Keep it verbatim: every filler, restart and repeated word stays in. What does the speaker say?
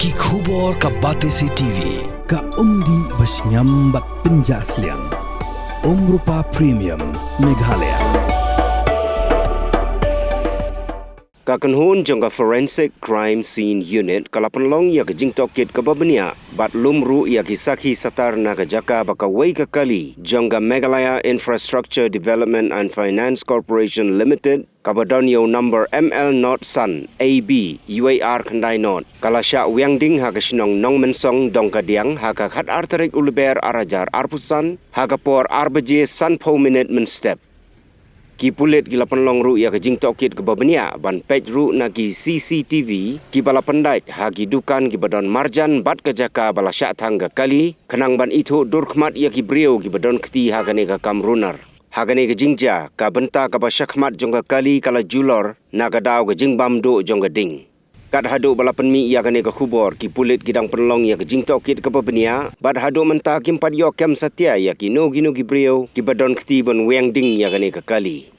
Ki khubor ka Batesi T V, ka umdih ba shngiam bad pynjah sliang. Umrupa Premium, Meghalaya. Ka kynhun jong ka Forensic Crime Scene Unit ka la pynlong ïa ka jingtohkit kaba bniah bad lum ruh ïa ki sakhi satar na ka jaka ba kawei ka kali jong ka Meghalaya Infrastructure Development and Finance Corporation Limited, kaba don ïa u number M L not san A B U A R khyndai not, ka la shah wiang ding ha ka shnong Nongmensong, Dongkadiang, ha ka khatar tarik u Lber ar hajar arphew san, ha ka por ar baje sanphew minit mynstep. Ki pulit ki la pynlong ruh ïa ka jingtohkit kaba bniah ban peit ruh na ki C C T V kiba la pyndait ha ki dukan kiba don marjan bad ka jaka ba la shah thang ka kali, khnang ban ithuh dur khmat ïa ki briew kiba don kti ha kane ka kam runar. Ha kane ka jingjia, ka bynta kaba shakhmat jong ka kali ka la julor na ka daw ka jingbam duh jong ka ding. Kat haduh ba la pynmih ïa kane ka khubor, ki pulit ki dang pynlong ïa ka jingtohkit kaba bniah bad haduh mynta kim pat ïoh kem satia ïa kino kino ki briew kiba don kti ban wiang ding ïa kane ka kali.